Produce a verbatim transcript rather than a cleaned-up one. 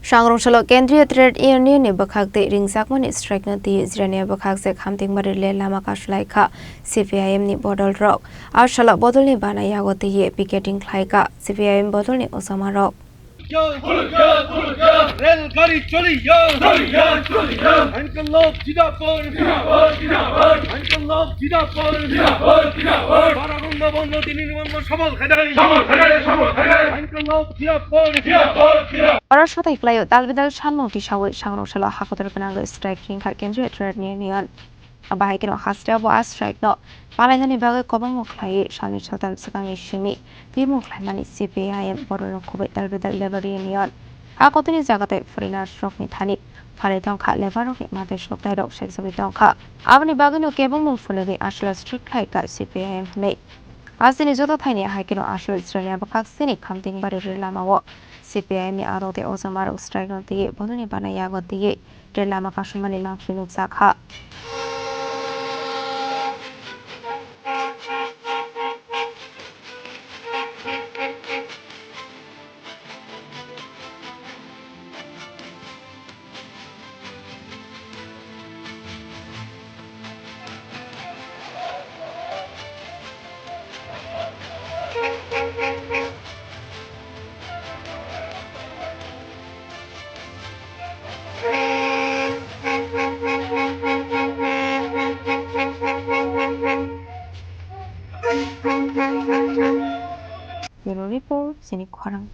Sangrong salo Kendriya Trade Union ni bwkhak tei ringjakmani strike no twi Jirania bwkhak se Khamtingbari le lama kasulai kha C P I M ni bodol rok. A salo bodol ni bana yago twi picketing khlai kha C P I M bodol ni osama rok. रेलगाडी चलियो, चलियो, चलियो। Uncle Lok जिंदाबाद, जिंदाबाद, जिंदाबाद। Uncle Lok जिंदाबाद, जिंदाबाद, जिंदाबाद। बाह्र बन्द बन्द, तिन बन्द सफल खाइदै, सफल खाइदै, सफल खाइदै। Uncle Lok जिंदाबाद, जिंदाबाद, जिंदाबाद। Oro sotai khlaio, dal bidal sanmung tisawi sangrong salo hakotor gwnang strike ringkha Kendriya Trade Union. Bahai kheno haste bo a strike no palainani bagwi kwbangma khlaiwi salni saltal swkangni simi twibo khlaimani C P I M bororok kubui tal bedal labour union. A kotini jaga tei foreigners rokni thani phalwi tongkha, labour rokni matwi soktai rok sejagwi tongkha. Aboni bagwino kebengmung phunugwi aswla strike khlaikha C P I M hwnwi. Aswkni joto thaini hai kheno aswla Jirania bwkhak sini Khamtingbari rel lamao C P I M ni arok tei ojamarok strike no twiwi bodolni bana yago twiwi. Tei lama kasumani mangpili nukjakha. Bureau Report, Sini Khorang.